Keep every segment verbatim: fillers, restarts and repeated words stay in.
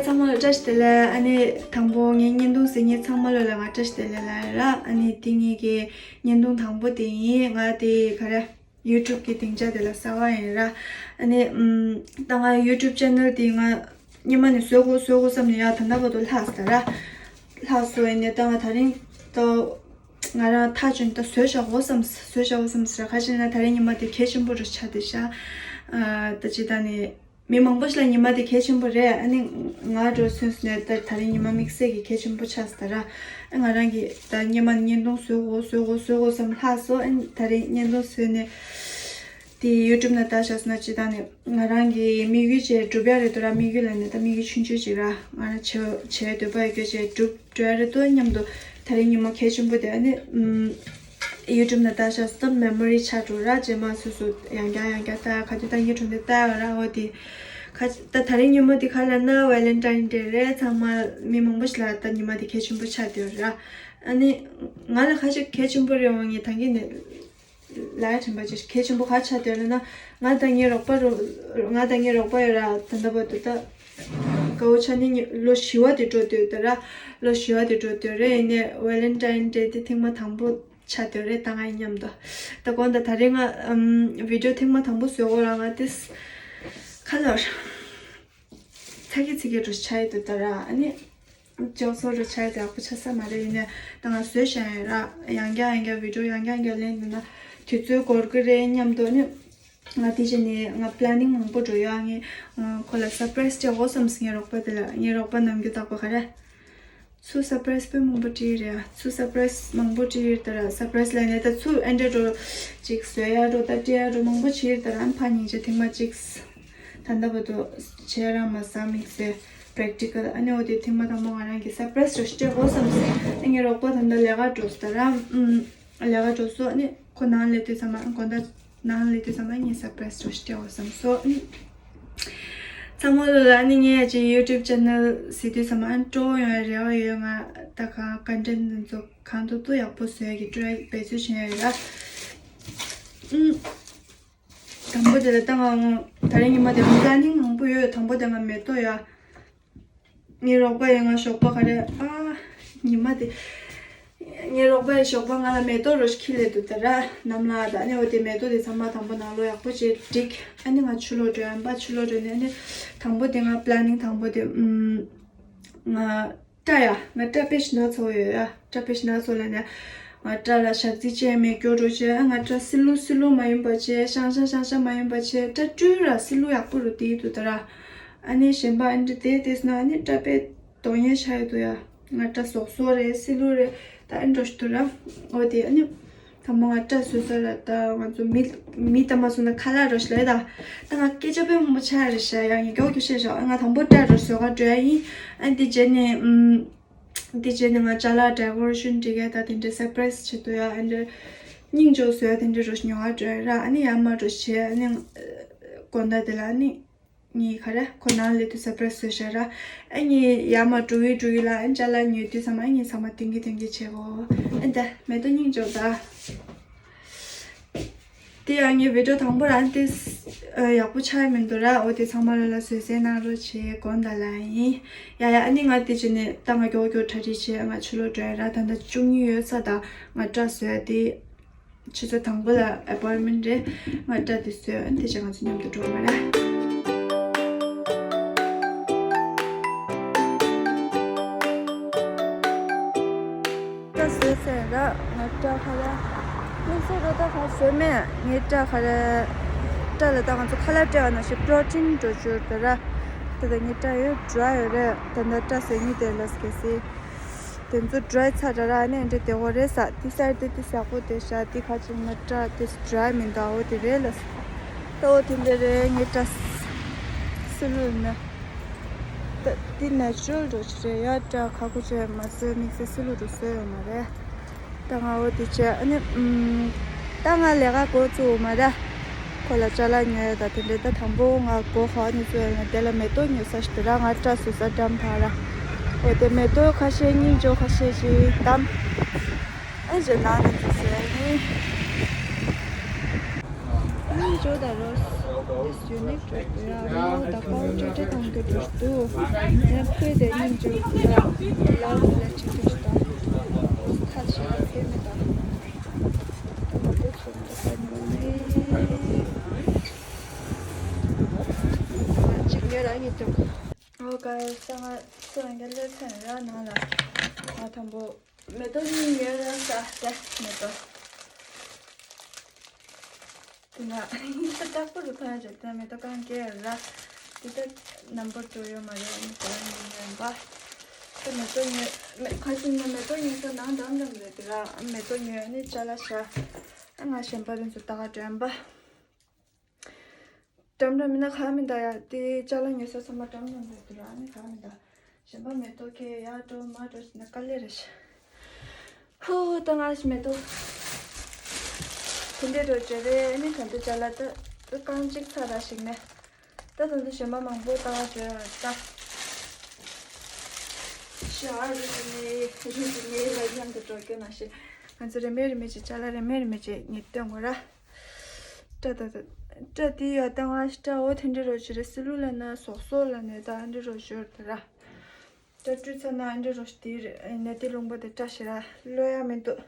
ཚང་མ་ལ་བཀྲ་ཤིས་བདེ་ལེགས། ཨ་ནི་དང་པོ་ངའི་བརྙན་ཐུང་གཟིགས་མཁན་ཚང་མ་ལོ་ལ་ང་བཀྲ་ཤིས་བདེ་ལེགས་ལབ་ཡིན་ར། ཨ་ནི་དེ་ངེད་ཀྱི་བརྙན་ཐུང་དང་པོ་དེ་ཡིན། ང་དེ་ག་རེ་YouTube་གི་སྡིངས་ཆ་དེ་ལ་གསར་པ་ཡིན་ར། ཨ་ནི་ཨམ་ད་ང་YouTube channel་དེ་ང་སྔོན་མ་ནས་བཟོ་དགོས་བཟོ་དགོས་བསམ་ནས་ཡ་ད་ལྟ་བར་དུ་ལྷག་སོང་ར། ལྷག་སོང་ཡིན་ནའི་ད་ང་དེ་རིང་ད་ང་རང་ཐག་བཅད་ནས་ད་བཟོས་བཞག་གོ་བསམ། བཟོས་བཞག་གོ་བསམ་ཟེར། ག་ཅི་ན་དེ་རིང་ཉི་མ་དེ་གལ་ཆེན་པོ་རུ་ཆགས་བསྡད་ཤག་ཨ་ད་ཅི་ད་ནི་མི་མང་པོ་ཞིག་ལ་ཉི་མ་དེ་གལ་ཆེན་པོ་རེད། ཨ་ནི་ང་འགྲོ་ཚུན་ནས་ད་དེ་རིང་ཉི་མ་དམིགས་བསལ་གྱི་གལ་ཆེན་པོ་ཆགས་སོང་ད་ར། ཨ་ང་རང་གི་ད་སྔོན་མ་བརྙན་ཐུང་བཟོ་དགོས་བཟོ་དགོས་བཟོ་དགོས་བསམ་ལྷག་སོང་། ཨ་ནི་དེ་རིང་བརྙན་ཐུང་བཟོས་ནས་དེ་YouTube་ནང་བཏང་བཞག་སོང་ན་ཅི་ད་ནི་ང་རང་གི་དམིགས་ཡུལ་བཅས་འགྲུབ་ཡ་རེད་འདུག་ར། དམིགས་ཡུལ་ལ་ནི་ད་དམིགས་ཡུལ་ཆུང་ཆུང་ཅིག་ར། ང་རང་བྱེད་བྱེད་འདོད་པ་ཡོད་རྒྱུ་བཅས་འགྲུབ་འགྲོ་ཡ་རེད་འདུག་སྙམ་དུ་དེ་རིང་ཉི་མ་གལ་ཆེན་པོ་དེ་ཨ་ནི་ཨམ་YouTube་ནང་བཏང་བཞག་སོང་། ད་memory་ཆགས་འགྲོ་ར། རྗེས་མ་སོ་སོ་ཡང་བསྐྱར་ཡང་བསྐྱར་ལྟ་ག་དུས་ལྟ་སྙིང་བྲོ་འདི་ལྟ་ཡོད་ར། འོ་དེ་ཁ་ད་དེ་རིང་ཉི་མ་དེ་ག་ལབ་ན་Valentine Day་རེད། ཚང་མ་མི་མང་པོ་ཞིག་ལ་ད་ཉི་མ་དེ་གལ་ཆེན་པོ་ཆགས་བསྡད་ཡོད་ར། ཨ་ནི་ང་ལ་ཁ་ཤས་གལ་ཆེན་པོ་རེད་འོང་ངས་ད་གིན་ནས་ལ་ཡ་དྲན་པ་ཅིག་གལ་ཆེན་པོ་ག་ཆགས་བསྡད་ཡོད་ལབ་ན། ང་དང་ངའི་རོགས་པ་རོ་ང་དང་ངའི་རོགས་པ་ཡོད་ར། ད་ལྟ་བར་དུ་ད་དགའ་བོ་ཆ་ནི་ལོ་བཞི་བ་དེ་འགྲོ་སྡོད་ད་ར། ལོ་བཞི་བ་དེ་འགྲོ་སྡོད་རེད། ཡིན་ནའི་Valentine Day་དེ་ཐེངས་མ་དང་པོ་ཆགས་སྡོད་རེད། ད་ང་ཡི་མཉམ་དུ་ད་དགོངས་དག་ད་རེས་ང་ཨམ་video་ཐེངས་མ་དང་པོ་བཟོས་གོ་ར། ང་དེ་ཁ་ལོར་ཚ་གི་ཚི་གི་འགྲོ་ཆ་ཡི་འདུག་ད་ར། ཨ་ནི་ཅོག་ཚོ་རུ་ཆ་ཡག་པོ་ཆགས་ས་མ་རེད། ཡིན་ནའི་ད་ང་བཟོས་བཞག་ཡོད་ར། ཡང་བསྐྱར་ཡང་བསྐྱར་video་ཡང་བསྐྱར་ཡང་བསྐྱར་ལེན་འདུག་ན་དུས་ཚོད་འགོར་གི་རེད་སྙམ་དུ་ནི་ང་དེ་བཞིན་ནི་ང་planning་མང་པོ་འགྲོ་ཡོད། ངས་ཁོ་ལ་surprise་སྤྲད་དགོས་བསམ་སོང་། ངའི་རོགས་པ་དེ་ལ་ངའི་རོགས་པ་ནམ་རྒྱུན་རྟག་པར་ག་རེ་ཚུར་surprise་དཔེ་མང་པོ་སྤྲད་རེད། ཚུར་surprise་མང་པོ་སྤྲད་ད་ར། surprise་ལ་ནས་ད་ཚུར་ཨེ་འདྲ་འགྲོ་ཅིག་བཟོ་ཡ་འགྲོ་ད་སྤྲད་ཡ་འགྲོ་མང་པོ་བྱས་ད་ར། ཨ་ཕ་སྙིང་རྗེ་ཐེངས་མ་གཅིག་ད་ལྟ་བར་དུ་བྱས་ར་མ་ཟ་དམིགས་བསལ་practical་ཨ་ནི་འོ་དེ་ཐེངས་མ་དང་པོ་ང་རང་གི་surprise་རོ་སྤྲད་དགོས་བསམ་སོང་། ཨ་ངའི་རོགས་པ་ད་ལྟ་ལས་ཀ་འགྲོ་སོང་ད་ར། ཨུམ་ལས་ཀ་འགྲོ་སོང་། ཨ་ནི་ཁོ་ནང་ལས་དུས་ཙམ་པ་དགོང་དག་ནང་ལས་དུས་ཙམ་པ་ངས་surprise་རོ་སྤྲད་དགོས་བསམ་སོང་། ཨ་ནི་ཚང་མ་ལོ་ལ་ཨ་ནི་ངས་ཅིག་YouTube channel་གཟིགས་དུས་ཙམ་པ་ཨ་ནི་སྤྲོ་བོ་ཡོང་བའི་རེ་བ་ཡོད། ང་ད་གང་content་འདི་ཚོ་གང་ཐུབ་ཐུབ་ཡག་པོ་བཟོ་ཡ་གི་try་འབད་རྩོལ་བྱེད་ཡ་ཡོད་ར། ཨུམ། དང་པོ་དེ་ལ་ད་ང་ད་རིང་ཉི་མ་དེ་planning་མང་པོ་ཡོད། དང་པོ་དེ་ང་མེ་ཏོག་ཡ། ངའི་རོགས་པ་ཡི་ང་ཞོགས་པ་ག་རེ་ཨ། ཉི་མ་དེ། ངའི་རོགས་པ་ཡི་ཞོགས་པ་ང་ལ་མེ་ཏོག་རོ་ཞིག་ཁྱེར་སླེབས་འདུག་ད་ར། ནམ་ལ་ད་ནི་འོ་དེ་མེ་ཏོག་དེ་ཚང་མ་དང་པོ་ནང་ལོགས་ཡག་པོ་བྱས་བསྒྲིགས། ཨ་ནི་ང་ཕྱི་ལོགས་འགྲོ་ཡ་ཡིན་པ། ཕྱི་ལོགས་འགྲོ་ནས་ཨ་ནི་དང་པོ་དེ་ང་planning་དང་པོ་དེ་ཨུམ། ང་སྐྲ་ཡ། ང་སྐྲ་དཔེ་ཞིག་ན་ཚོ་ཡོད་ཡ། སྐྲ་དཔེ་ཞིག་ན་ཚོ་ལ་ནས་ང་སྐྲ་ལ་ཞག་རྩི་བཅད་མེད་སྐྱོ་རོ་བྱས། ཨ་ང་སྐྲ་སི་ལུ་སི་ལུ་མ་ཡིན་པ་བྱས། ཤང་ཤང་ཤང་ཤང་མ་ཡིན་པ་བྱས། སྐྲ་སྤྲུལ་ར་སི་ལུ་ཡག་པོ་རུ་དེ་འདུག་ད་ར། ཨ་ནི་གཞན་པ་ཨ་འདྲ་དེ་དེས་ན་ཨ་ནི་སྐྲ་དཔེ་གདོང་ཡས་ཆགས་ཡོད་འདུག་ཡ། ང་སྐྲ་ཟོག་ཟོག་རེད། སི་ལུ་རེད། ད་ཨ་འདྲ་ཞིག་འདུག་ར། འོ་དེ་ཨ་ནི། དང་པོ་ང་སྐྲ་བཟོ་ས་ལ་ད་ང་ཚོ་མི་མི་ལྟ་མ་སོང་ན་ཁ་ལག་རོ་ཞིག་ལས་ད། ད་ང་སྐད་ཆ་དཔེ་མང་པོ་ཆགས་རེད་ཤག་ཡ་ངས་མགྱོགས་མགྱོགས་བཤད་ཤག་ང་དང་པོ་སྐྲ་རོ་བཟོ་ག་འགྲོ་ཡ་ཡིན། ཨ་འདི་རྗེས་ནས་ཨུམ། འདི་རྗེས་ནས་ང་ཅ་ལག་decoration་འབྲི་ག་ད་དེ་འདྲའི་surprise་བྱེད་དུ་ཡ། ཨ་འདྲ་སྙིང་རྗེ་བཟོ་ཡ་དེ་འདྲའི་རོ་ཞིག་ཉོ་ག་འགྲོ་ཡ་ར། ཨ་ནི་ཡར་མར་རོ་བྱས། ཨ་ནི་དགོང་དག་དེ་ལ་ཨ་ནི། ངས་ག་རེ་ཁོ་ནང་ལས་དུས་surprise་བཟོས་ཤག་ར། ཨ་ངས་ཡར་མར་འགྲོ་གི་འགྲོ་གི་ལ་ཨ་ཅ་ལག་ཉོས་དུས་ཙམ་ཨ་ངས་ཚང་མ་སྟོན་གི་སྟོན་གི་བྱེད་གོ། ཨ་ད་མེ་ཏོག་སྙིང་རྗེ་ད། དེ་ཡང་ངའི་video་དང་པོ་རང་དེ་ཡག་པོ་ཆགས་མི་འདུག་ར། འོ་དེ་ཚང་མ་ལ་ལ་བཟོད་བསྲན་གནང་རོགས་བྱེད། དགོངས་དག་ལ་ཡིན། ཡ་ཡ་ཨ་ནི་ང་དེ་བྱས་ནས་ད་ང་མགྱོགས་མགྱོགས་གྲ་སྒྲིག་བྱས་ང་ཕྱི་ལོགས་འགྲོ་ཡ་ར། ད་ལྟ་བཅུ་གཉིས་ཡོད་ས་ད་ང་སྐྲ་བཟོ་ཡ་དེ། ཆུ་ཚོད་དང་པོ་ལ་appointment་རེད། ང་སྐྲ་དེ་བཟོས། ཨ་ནི་དེ་བྱས་ང་ཚོ་མཉམ་དུ་འགྲོ་མ་རེད། སྐྲ་བཟོས་ཚར་ར། ང་སྐྲ་ཁ་ལ་དམིགས་བསལ་རོ་ད་ག་བཟོས་མེད། ངའི་སྐྲ་ཁ་ལ་སྐྲ་ལ་ད་ང་ཚོ་ཁ་ལག་སྤྲད་པ་ནང་བཞིན་protein་འགྲོ་རྒྱུ་རེད་ད་ར། ད་ལྟ་ངའི་སྐྲ་ཡོད་འགྲོ་ཡོད་རེད། ད་ལྟ་སྐྲ་བཟོས་ནི་དེ་ལ་སྐད་སི། དེ་ཚོ་dry་ཚར་ར་ར་ནས་འདྲ་བདེ་བོ་རེད་ས། དེ་གསར་དེ་དེ་ཡག་པོ་དེ་ཤ་དེ་ཁ་ཅིག་ང་སྐྲ་དེ་dry་མི་འདུག་འོ་དེ་རེད་ལ། ད་འོ་དེ་འདྲ་རེད། ངའི་སྐྲ་སི་ལུ་ན་ད་དེ་natural་འགྲོ་ཆི་རེད་ཡ། སྐྲ་ཁ་ཁུ་ཆེ་མ་བཟོས་དམིགས་བསལ་སི་ལུ་འགྲོ་བཟོས་ཡོད་མ་རེད། ད་ང་འོ་དེ་བྱས་ཨ་ནི་ཨུམ། ད་ང་ལས་ཀ་འགོ་བཙུགས་མ་ར། ཁོ་ལ་ཅ་ལག་ཉོ་ཡ་ད་དེ་འདྲ། ད་དང་པོ་ང་སྒོ་ཁ་ནས་བཙུགས་ཡ་ན་དེ་ལ་མེ་ཏོག་ཉོ་ས་ཞིག་འདུག་ར། ང་སྐྲ་བཟོ་ས་འགྲམ་ཐག་ར། འོ་དེ་མེ་ཏོག་ཁ་ཤས་སྙིང་རྗེ་ཁ་ཤས་ཤིག་བདམས། ཨེ་ཞེ་ནང་ནས་བཙུགས་ཟེར་ནི། སྙིང་རྗེ་ད་རོ། It's unique to the area. ད་ཁོང་ཁྲིད་ཁྲིད་གཏོང་རྒྱུ་འགྲོ་འདུག་ནས་ཕུལ་དེ་ཉིན་རྒྱུ་ལ་ལ་ལ་ཅི་ཐུབ་ད་ཁ་ཆེ་ལ་ཕེབས་མི་ད། ད་མ་ཏོ་ཚོ་འདུག་ད་ཉོ་ནས་ཅིག་ཉོ་ར་ཉིད་དུ། ཨོ་ག་ས་ང་ཚོ་ང་ལ་ཚན་ར་ནང་ལ་ང་དང་པོ། མེ་ཏོག་གཉིས་ཉོས་ཡོད་ས་དེ་མེ་ཏོག་དེ་ན་ཡིན་ས་དྲག་པོ་རུ་ཐོན་ཡོད་ཅེས་དེ་ན་མེ་ཏོག་གང་གས་ཡོད་ལ། དེ་ད་ནམ་བར་དུ་ཡོད་མ་རེད། ཨ་ནི་དེ་རང་ཉིད་ཡོད་པ། དེ་མེ་ཏོག་ཉོས་མེ་ཁ་ཅིག་ན་མེ་ཏོག་ཉོས་ས་ནང་འགྲམ་འགྲམ་རེད། དེ་ར་མེ་ཏོག་ཉོས་ཨ་ནི་ཅ་ལག་ཤ་ཨ་ང་གཞན་པ་རིན་ཚོ་ལྟ་ག་འགྲོ་ཡོད་པ། འགྲམ་འགྲམ་མིན་ན་ག་མི་འདའ་ཡ། དེ་ཅ་ལག་ཉོ་ས་ཚང་མ་འགྲམ་འགྲམ་རེད་དུ་ར་ནི་ག་མི་འདའ། གཞན་པ་མེ་ཏོག་ཁེ་ཡར་འགྲོ་མར་འགྲོ་ཟེར་ན་དཀའ་ལས་རེད་ཤག་ཧུ་ཧུ་ད་ང་ཞིག་མེ་ཏོག་དེ་འདྲས་འགྲོ་བྱས་རེད། ནི་ག་འདི་ཅ་ལག་ད་ད་རྐང་གཅིག་ཚར་ར་ཞིག་ནས་ད་ད་ད་གཞན་པ་མང་པོ་ལྟ་བ་བྱས་ར་ད། ཤ་རུ་ནས་རུ་ནས་ལ་མཉམ་དུ་འགྲོ་རྒྱུ་ན་ཤི། ང་ཚོ་རེ་མེད་རེ་མེད་ཅིག་ཅ་ལག་རེ་མེད་རེ་མེད་ཅིག་ངས་སྟོན་དགོས་ར། སྐྲ་ད་ད། སྐྲ་དེ་ཡ་ད་ང་སྐྲ་འོ་དེ་འདྲ་རོ་ཞིག་རེད། སི་ལུ་ལ་ན་ཟོག་ཟོག་ལ་ནས་ད་ཨ་འདྲ་རོ་ཞོར་དེ་ར། སྐྲ་བཀྲུས་ཚར་ན་ཨ་འདྲ་རོ་ཞིག་དེ་རེད། ནས་དེ་རླུང་པ་དེ་སྐྲ་ཞིག་ར་གློད་ཡ་མི་འདུག་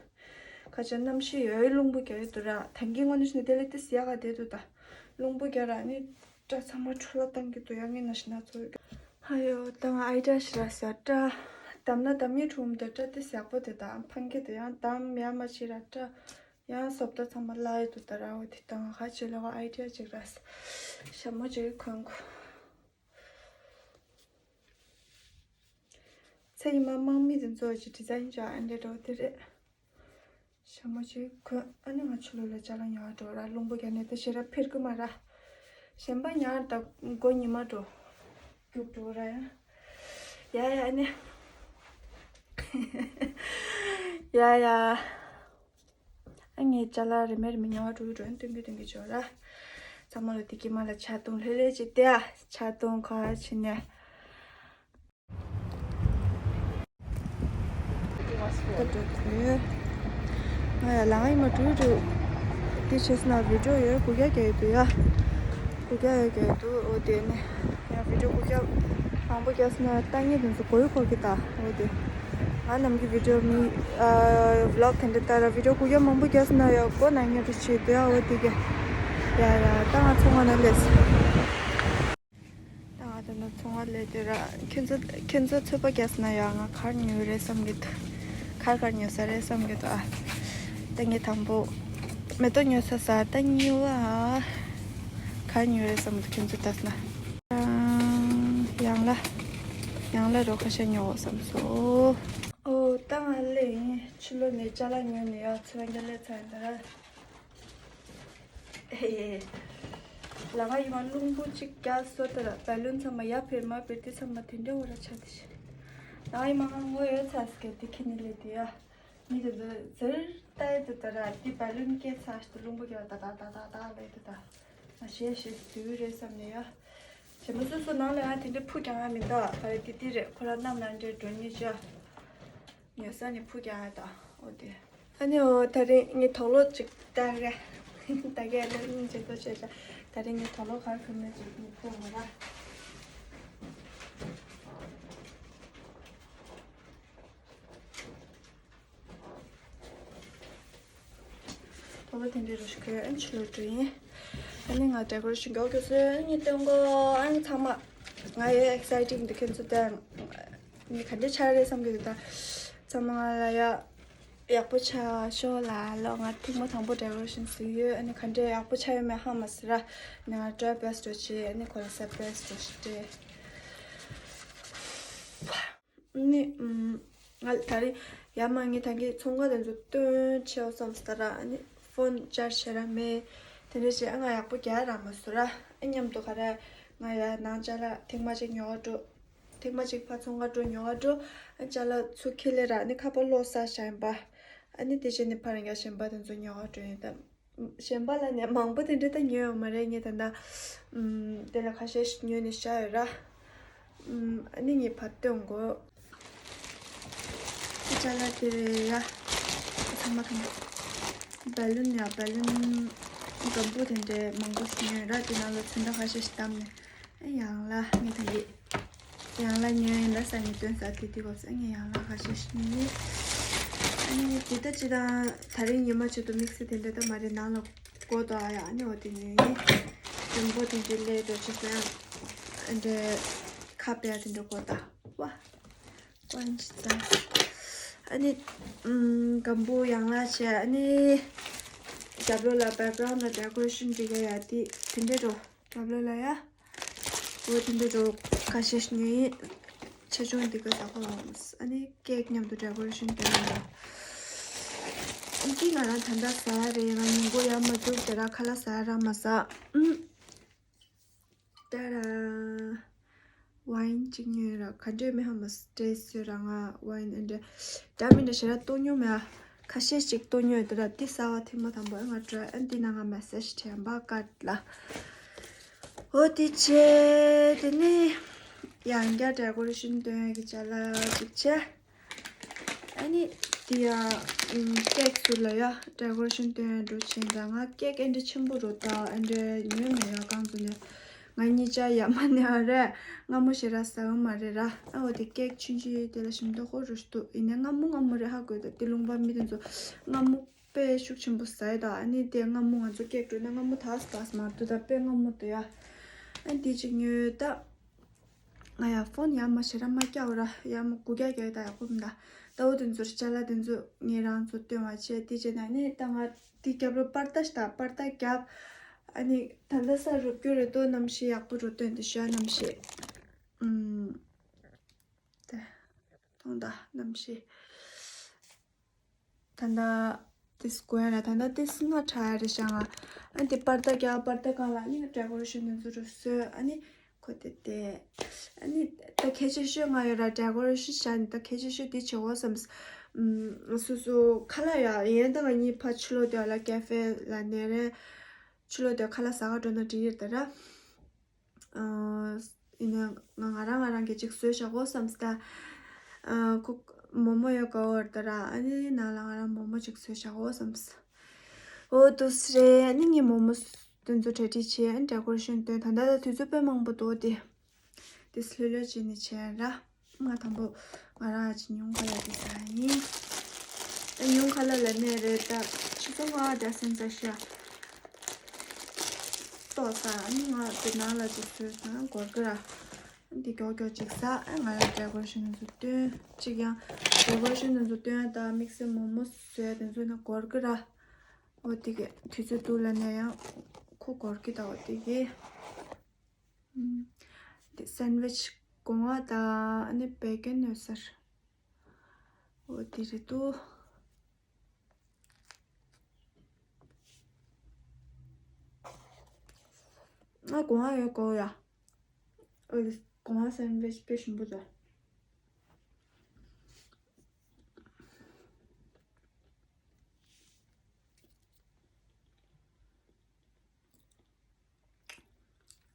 ཁ་ཆེ་གནམ་གཤིས་ཡོད་རླུང་པོ་རྒྱག་ཡོད་དུ་ར། ད་གིན་ངོ་ནི་ཞིག་ནས་དེ་ལས་དེ་ཟ་ཡ་ག་དེ་དུ་ད་རླུང་པོ་རྒྱག་ར་ནི་སྐྲ་ཚང་མ་འཕྲོ་བརླག་བཏང་གི་འདུག་ཡ་ངས་ན་ཞིག་ན་ཚོ་ཡོད། ཧ་ཡོ་ད་ང་ཨའི་ཌི་ཡ་ཞིག་ར་ཟ། སྐྲ་བསྡམས་ན་བསྡམས་ཉེ་ཁྲོམ་དུ་སྐྲ་དེ་ཟག་པོ་དེ་ད་ཕང་གི་དུ་ཡང་བསྡམས་ཡ་མ་ཞིག་ར་སྐྲ། ཡང་སོབ་ད་ཚང་མ་བརླག་ཡོད་དུ་ད་ར། འོ་དེ་དང་ཁ་ཆེ་ལ་བ་ཨའི་ཌི་ཡ་ཅིག་ར། ཞྭ་མོ་ཅིག་གོན་གོ། ཚེ་ཡི་མ་དམག་མི་དེ་ཚོ་ཅིག་ཌི་ཛའིན་ཅིག་ཨ་འདྲ་འགྲོ་དེ་རེད། ཞྭ་མོ་ཅིག་གོན་ཨ་ནི་ང་ཆུ་ལོ་ལ་ཅ་ལག་ཉོ་བ་འགྲོ་ར། རླུང་པོ་རྒྱག་ནས་ད་ཞེ་ར་འཕེར་གི་མ་ར། གཞན་པ་ཉར་ད་མགོ་ཉི་མ་འགྲོ། རྒྱུག་འགྲོ་ར་ཡ། ཡ་ཡ་ཨ་ནི། ཡ་ཡ། ཨ་ངའི་ཅ་ལག་རེ་མེ་རེ་མེ་ཉོ་བ་འགྲོ་གི་འགྲོ་ཡིན་སྟོན་གི་སྟོན་གི་ཆོག་ར། ཚང་མ་ལ་དེ་གི་མ་ལ་ཆ་བཏུང་ལྷོད་ལྷོད་ཅིག་སྟེ་ཨ་ཆ་བཏུང་ཁ་ཕྱི་ནས། ད་འགྲོ་དུས། ང་ཡ་ལང་ཡིན་མ་འགྲོ་འགྲོ། དེ་བྱས་ན་བི་ཌིའོ་ཡོད་དགུ་བརྒྱ་བརྒྱ་ཡོད་དུ་ཡ། དགུ་བརྒྱ་ཡོད་དགུ་འདུག་འོ་དེ་ནས་ཡང་བི་ཌིའོ་དགུ་བརྒྱ་མང་པོ་བརྒྱབ་སོང་ན་ལྟ་ཉེས་དེ་ཚོ་གོ་ཡི་གོ་གི་ད། འོ་དེ་ང་ནམ་གྱི་བི་ཌིའོ་མི་ཨ་བི་ལོག་དེ་འདྲ་ལྟ་ར་བི་ཌིའོ་དགུ་བརྒྱ་མང་པོ་བརྒྱབ་སོང་ན་ཡང་གོ་ན་ཉེ་རུ་བྱེད་དུ་ཡ། འོ་དེ་གི་ཡ་ཡ་ད་ང་ཚོ་ང་ན་ལས་ད་ང་ད་ན་ཚོང་བ་ལས་དེ་ར་ཁྱོད་ཚོ་ཁྱོད་ཚོ་ཚོད་པ་བརྒྱབ་སོང་ན་ཡ་ང་གར་ཉོས་རེད་བསམ་གི་འདུག་གར་གར་ཉོ་ས་རེད་བསམ་གི་འདུག་ཨ་ད་ངས་དང་པོ། མེ་ཏོག་ཉོ་ས་ས་ད་གཉིས་པ། ག་ཉོ་རེད་བསམ་འདུག་ཁྱོད་ཚོ་ལྟས་ན། ཡང་ལ། ཡང་ལ་རོ་ཁ་ཤས་ཉོ་བསམ་སོང་། ཨོ་ད་ང་ལེ་ཡིན་ཕྱི་ལོ་ནས་ཅ་ལག་ཉོས་ནས་ཡ་ཚོ་རང་ག་ལེ་ཚ་ཡིན་ད་ར། ཧེ། ལ་ང་ཡིན་མ་རླུང་བུ་གཅིག་རྒྱག་སོ་ད་ར་བལ་ལུན་ཚང་མ་ཡ་ཕེར་མ་ཕེར་དེ་ཚང་མ་དེ་འདྲ་འོ་ར་ཆ་དེ་ཤི། ལ་ང་ཡིན་མ་ང་ངོ་ཡོད་ཚ་སི་ཀེ་དེ་ཁྱེད་ནི་ལེ་དེ་ཡ། མི་དེ་ཚོ་ཟེར་ལྟ་ཡི་དུ་ད་ར་དེ་བལ་ལུན་སྐད་ཚ་ཞིག་ཏུ་རླུང་བུ་རྒྱག་ད་ད་ད་ད་ད་ལེ་དུ་ད། ང་ཞེས་ཞེས་དུས་རེད་བསམ་ནས་ཡ། བྱེ་མ་སོ་སོ་ནང་ལ་ཡང་དེ་འདྲའི་ཕུ་རྒྱག་ཡ་མི་འདུག་ད་རེས་དེ་དེ་རེད། ཁོ་རང་གནམ་ལ་འདྲེ་འགྲོ་ཉེ་ཆ། ཉོ་ས་ནས་ཕུ་རྒྱག་ཡ་ད་འོ་དེ། ཨ་ནི་འོ་ད་རེས་ངས་དོག་ལོ་ཅིག་ལྟ་ག་ད་གས་ལོ་གཉིས་ཅིག་ཏོ་བྱས་ཤག་ད་རེས་ངས་དོག་ལོ་གར་ཁུར་ནས་ཅིག་ངས་ཕུ་མ་ར། དོ་ལོ་དེ་འདྲའི་རུ་ཞིག་ཁོས་ཨན་ཆུ་ལོ་འགྲོ་ཡིན། ཨ་ནི་ང་ཌེ་ཀོ་རེ་ཤན་མགྱོགས་མགྱོགས་སུ་ཨ་ནི་སྟོན་གོ་ཨ་ནི་ཚང་མ། ང་ཡོད་ཨེག་སའི་ཊིང་འདུག་ཁྱོད་ཚོ་ད། ནི་ག་འདྲ་ཆགས་རེད་བསམ་གི་འདུག་ད། ཚང་མ་ང་ལ་ཡ། ཡག་པོ་ཆགས་ཤོག་ལ་ལོ། ང་ཐེངས་མ་དང་པོ་ཌེ་ཀོ་རེ་ཤན་བཟོས་ཡོད། ཨ་ནི་ག་འདྲ་ཡག་པོ་ཆགས་ཡོད་མེད་ཧ་མ་སི་ར། ནི་ང་ཊ་རའི་བེ་སི་ཊི་འགྲོ་བྱེད། ཨ་ནི་ཁོ་ལ་སར་པ་རའི་སི་འགྲོ་བྱེད་སྤྲད། ནི། ང་ད་རེས་ཡར་མར་ངས་ད་གིན་ཚོང་ཁང་དེ་ཚོ་སྟོན་ཆེ་བ་བསམ་སྟ་ར། ཨ་ནི་ཕོན་ཅར་ཇི་བྱེད་ར་མེད། དེ་འདྲ་བྱས་ཨ་ང་ཡག་པོ་རྒྱག་ར་མ་སོང་ར། ཨ་མཉམ་དུ་ག་ར་ང་ཡར་ནང་ཅ་ལག་ཐེངས་མ་གཅིག་ཉོ་བ་འགྲོ། ཐེངས་མ་གཅིག་ཕར་ཚོང་ཁང་འགྲོ་ཉོ་བ་འགྲོ། ཨ་ཅ་ལག་ཚུར་ཁྱེར་ལེ་ར་ཨ་ནི་ཁ་པར་ལོག་ས་བཞག་ཡིན་པ། ཨ་ནི་དེ་བྱས་ནས་ཕར་ཡང་གཞན་པ་དེ་ཚོ་ཉོ་བ་འགྲོ་ཡིན་ད། གཞན་པ་ལ་ནས་མང་པོ་དེ་འདྲ་ད་ཉོས་ཡོད་མ་རེད། ངས་ད་ལྟ་ཨམ། དེ་ལ་ཁ་ཤས་ཤིག་ཉོས་ནས་བཞག་ཡོད་ར། ཨམ། ཨ་ནི་ངས་ཕར་སྟོན་དགོས། ཅ་ལག་དེ་རེད་ཡ། ཚང་མ་ཚང་མ། བལ་ལུན་ཡ་བལ་ལུན། སྒམ་པོ་དེ་འདྲའི་མང་པོ་ཞིག་ཉོས་ར། དེ་ནང་ལ་ཚོན་མདོག་ཁ་ཤས་ཤིག་བཏབ་ནས། ཨེ་ཡང་ལ་ངས་ད་གི་ཡང་ལ་ཉོས་ཡིན་ལ་ས་ངས་སྟོན་ས་དེ་དེ་གོ་ས་ངས་ཡང་ལ་ཁ་ཤས་ཤིག་ཉོས་ཡིན། ཨ་ནི་དེ་ལྟ་ཅི་དང་ད་རིང་ཉི་མ་ཆེད་དུ་དམིགས་བསལ་དེ་འདྲ་ད་མ་རེད། ནང་ལ་སྒོ་དང་ཡ་ཨ་ནི་འོ་དེ་ཉོས་ཡིན། སྒམ་པོ་དེ་འདྲའི་ལས་འགྲོ་ཆེ་ས་ཡང་ཨ་འདྲའི་ཁ་པའི་དེ་འདྲ་སྒོ་དང་བ། ཨ་ནི་ཨམ་སྒམ་པོ་ཡང་ལ་བྱས། ཨ་ནི་རྒྱབ་ལོགས་ལ་བེག་གྷ་རའུན་ལ་ཌེ་ཀོ་རེ་ཤན་འབྲི་ག་ཡ་དེ་དེ་འདྲ་འགྲོ། རྒྱབ་ལོགས་ལ་ཡ་འོ་དེ་འདྲ་འགྲོ་ཁ་ཤས་ཤིག་ཉོས་ཡིན། ཆེ་ཆུང་འདི་ག་ཟ་གོ་ལོངས། ཨ་ནི་ཀེག་མཉམ་དུ་ཌེ་ཀོ་རེ་ཤན་དེ་འདྲ་འགྲོ། ཨ་ནི་ང་རང་ད་ལྟ་ཟ་རེད། ང་ཉིན་གུང་ཡར་མ་འཛུགས་དེ་ར་ཁ་ལག་ཟ་ར་མ་ཟ། ཨུམ། ཏཱ་ར། ཝའིན་གཅིག་ཉོས་ར། ག་འདྲས་མེད་ཧ་མ་སི་ཏྲེས་ཡོད་ར། ང་ཝའིན་ཨེ་འདྲ་འདྲ་མི་འདྲ་ཞེ་དྲག་བཏུང་མྱོང་མེད་ཨ། ཁ་ཤས་ཤིག་བཏུང་མྱོང་ཡོད་དེ་ར། འདི་གསར་བ་ཐེངས་མ་དང་པོ་ཨེ་ང་ཊི་རའི། ཨ་འདི་ནང་ང་མེ་སེ་ཇི་དྲན་པ་ཀ་ལ། འོ་དེ་བྱས་དེ་ནས་ཡང་བསྐྱར་ཌེ་ཀོ་རེ་ཤན་སྟོན་ཡ་གི་ཅ་ལག་ཅིག་བྱས། ཨ་ནི་དེ་ཡང་ཀེག་ཚུར་ལ་ཡ་ཌེ་ཀོ་རེ་ཤན་སྟོན་འགྲོ་ཕྱིན་ར། ང་ཀེག་ཨེ་འདྲ་ཆེན་པོ་རུ་དང་ཨེ་འདྲ་ཉོས་མེད་ཡ། གང་ཚོ་ནས་ང་གཉིས་ཆ་ཡ་མ་ནས་ཨ་རེ། སྔ་མོ་ཞེ་དྲག་ཟ་གི་མ་རེད་ར། ཨ་འོ་དེ་ཀེག་ཆུང་ཆུང་དེ་ལ་ཞིམ་མདོག་ཁོ་རུ་ཞིག་འདུག་ཡིན་ནའི་སྔ་མོ་སྔ་མོ་རེད་ཧ་གོ་ད། དེ་ལུང་པ་མི་དེ་ཚོ་སྔ་མོ་དཔེ་ཤུགས་ཆེན་པོ་ཟ་ཡི་ད། ཨ་ནི་དེ་སྔ་མོ་ང་ཚོ་ཀེག་འགྲོ་ན་སྔ་མོ་དག་ས་དག་ས་མ་འདུག་ད་དཔེ་སྔ་མོ་འདུག་ཡ། ཨ་ནི་དེ་ཅིག་ཉོས་ད། ང་ཡ་ཕོན་ཡ་མ་ཞེ་དྲག་མ་རྒྱག་ར། ཡ་མ་སྒུག་རྒྱག་རྒྱག་ད་ཡག་པོ་མི་འདུག་ད་འོ་དེ་ཚོར་ཅ་ལག་དེ་ཚོ་ངས་རང་ཚོ་སྟོན་བ་བྱས། དེ་བྱས་ན་ནི་ད་ང་དེ་རྒྱབ་ལོ་པར་ཏ་ཞིག་ད་པར་ཏ་རྒྱབ། ཨ་ནི་ད་ལྟ་ས་རུབ་རྒྱུ་རེད་དོ། གནམ་གཤིས་ཡག་པོ་འགྲོ་སྟོན་དེ་ཤོ་གནམ་གཤིས། ཨུམ། དེ་མཐོང་ད་གནམ་གཤིས། ད་ལྟ་ཏིས་དགོས་ཡ་ལ་ད་ལྟ་ཏིས་སྔ་དྲགས་ཡ་རེད་ཤག་ང་ཨ་དེ་པར་ཏ་རྒྱག་པར་ཏ་གང་ལ་ནི་ཌེ་ཀོ་རེ་ཤན་དེ་ཚོ་རུ་བཟོས། ཨ་ནི་ཁོ་དེ་དེ་ཨ་ནི་ད་གལ་ཆེ་ཤོས་ང་ཡོད་ར། ཌེ་ཀོ་རེ་ཤན་བྱ་ནི་ད་གལ་ཆེ་ཤོས་དེ་བྱེད་འོ་བསམ། ཨུམ། སོ་སོ་ཁ་ལག་ཡ་ཡན་ད་ང་གཉིས་ཕ་ཕྱི་ལོགས་དེ་ལ་ཀེ་ཧྥེ་ལ་ནས་རེད། ཕྱི་ལོགས་དེ་ཁ་ལག་ཟ་ག་འགྲོ་ན་འགྲིག་ཡོད་ད་ར། ཨ། ཡིན་ན་ང་ང་རང་ང་རང་གི་ཅིག་བཟོས་བཞག་གོ་བསམ་སྟེ། ཨ། ཁོ་མོག་མོག་ཡོད་ག་འོར་ད་ར། ཨ་ནི་ནང་ལ་ང་རང་མོག་མོག་ཅིག་བཟོས་བཞག་གོ་བསམ། འོ་དུ་སི་རེད། ཨ་ནི་ངས་མོག་མོག་དེ་ཚོ་གྲ་སྒྲིག་བྱས། ཨ་ནི་ཌེ་ཀོ་རེ་ཤན་སྟོན། ད་ལྟ་ད་དུས་ཚོད་དཔེ་མང་པོ་འདུག་སྟེ། དེ་ལྷོད་ལྷོད་བྱས་ནས་བྱས་ར། ང་དང་པོ་ང་རང་ཨ་ཅེ་ཉུང་ཁ་ལ་དེ་ཟ་ཡིན། ཨ་ཉུང་ཁ་ལ་ལ་ནས་རེད་ད། ཆུ་ཚོད་ལྔ་དེ་སེམས་ས་ཤ། ཏོག་ས་ཨ་ནི་ང་དེ་ནང་ལ་ཅིག་བཟོས་སོང་སྐོར་གི་ར། འདི་མགྱོགས་མགྱོགས་ཅིག་ཟ། ཨ་ང་ལ་ཌེ་ཀོ་རེ་ཤན་དེ་ཚོ་སྟོན། ཅིག་ཡང་ཌེ་ཀོ་རེ་ཤན་དེ་ཚོ་སྟོན་དང་དམིགས་བསལ་མོག་མོག་བཟོས་དེ་ཚོ་ན་སྐོར་གི་ར། འོ་དེ་གི་དུས་ཚོད་འདུག་ལ་ནས་ཡང་ཁོ་སྐོར་གི་ད། འོ་དེ་གི། ཨུམ། དེ་སན་ཝིཆ་སྒོ་ང་དང་ཨ་ནི་བེ་གན་ནོ་སར། འོ་དེ་རེད་འདུག་ང་སྒོ་ང་ཡོད་གོ་ཡ། འོ་དེ་སྒོ་ང་སན་ཝིཆ་དཔེ་ཞིམ་པོ་འདུག་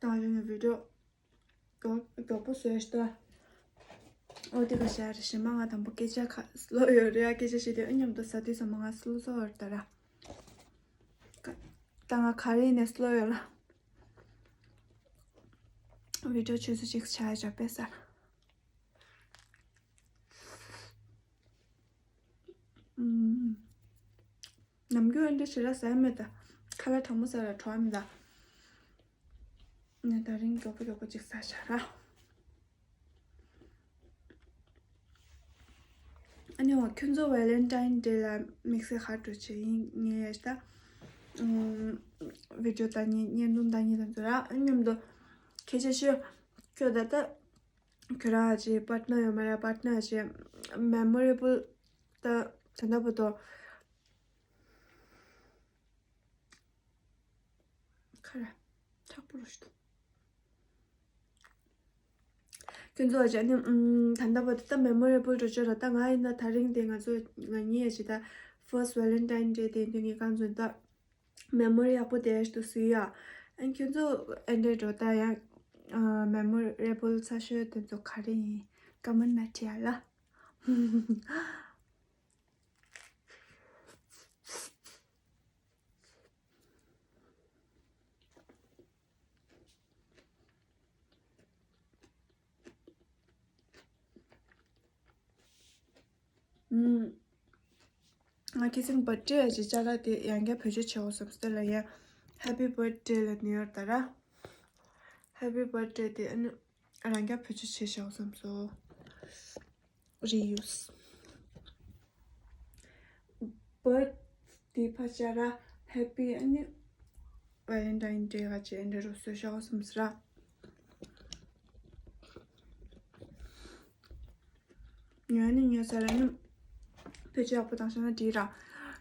ད་ཡིན་ན་བི་ཌིའོ་མགྱོགས་མགྱོགས་པོ་བཟོས་ཤག་འོ་དེ་ག་ཤར་ཞི་མ་ང་དང་པོ་སྐད་ཆ་ཁ་སློ་ཡོད་རེད་ཡ། སྐད་ཆ་བཤད་དུས་ཨ་མཉམ་དུ་ཟ་དུས་ཙམ་པ་ང་སློ་སོ་ཡོད་ད་ར། ད་ང་ག་རེ་ནས་སློ་ཡོད་ལ། བི་ཌིའོ་ཆུ་ཚོད་གཅིག་ཆགས་ཡོད་པས་ཟེར། ནམ་རྒྱུན་འདི་ཞེ་དྲག་ཟ་ཡ་མེད་ད། ཁ་ལག་གྲང་མོ་ཟ་ར་བྲོ་བ་མེད་ད། ནས་ད་རིང་མགྱོགས་པོ་མགྱོགས་པོ་ཅིག་ཟ་བྱ་ར། ཨ་ནི་འོ་ཁྱོད་ཚོ་ཝེ་ལེན་ཊའིན་ཌེ་ལ་དམིགས་བསལ་ག་འགྲོ་བྱེད་ཡིན་ངས་ད། ཨུམ། བི་ཌིའོ་ལྟ་མཁན་བརྙན་ཐུང་ལྟ་མཁན་དེ་ཚོ་ར་མཉམ་དུ་ཁྱེད་ཆ་ཤོས་ཁྱོད་ད་ལྟ། ཁྱོད་རང་ཨ་ཅེ་པར་ཊི་ནར་ཡོད་མ་རེད། པར་ཊི་ནར་ཨ་ཅེ་མེ་མོ་རེ་བལ་ད་ད་ལྟ་བར་དུ་ཁ་ར་མཁྲེགས་པོ་རུ་ཞིག་འདུག་ཁྱོད་ཚོ་ཨ་ཅེ་ནི་ད་ལྟ་བར་དུ་ད་མེ་མོ་རེ་བལ་འགྲོ་ཆོག་ར། ད་ང་ཡིན་ན་ད་རིང་དེ་ང་ཚོ་ང་གཉིས་ཨ་ཅེ་ད་ཕར་སི་ཊི་ཝེ་ལེན་ཊའིན་ཌེ་དེ་དུས་ངས་གང་ཚོད་ད། མེ་མོ་རི་ཡག་པོ་དེ་ཞིག་ཏུ་བཟོས་ཡ། ཨ་ཁྱོད་ཚོ་ཨེ་འདྲས་འགྲོ་ད་ཡང་། ཨ་མེ་མོ་རེ་བལ་ཚ་ཤོས་དེ་ཚོ་ག་རེ་ཡིན། ཀ་མེན་ཊི་ནང་བྲིས་ཡ་ལ། ང་ཁྱེད་ཚོའི་བར་ཐི་ཌེ་ཡ་ཅིག་ཅ་ལག་དེ་ཡང་བསྐྱར་བེད་སྤྱོད་བྱེད་འོ་བསམ་སྟེ་ལ་ཡ། Happy Birthday ལ་ནི་ཡོད་ད་ར། Happy Birthday དེ་ཨ་ནི་རང་རྐྱ་བེད་སྤྱོད་བྱེད་བཞག་བསམ་སོ། Reuse བར་དེ་ཕ་ཆ་ར་Happy ཨ་ནི་Valentine Day ག་ཅེ་འདྲ་རུ་བཟོས་བཞག་བསམ་སི་ར། ཉོས་ནི་ཉོས་ས་ར་ནི་བེད་སྤྱོད་ཡག་པོ་བཏང་བཞག་ན་འགྲིག་ར།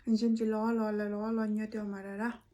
ཡིན་ཅན་གྱི་ལོག་ལོག་ལ་ལོག་ལོག་ཉོས་ཏེ་ཡོད་མ་ར་ར།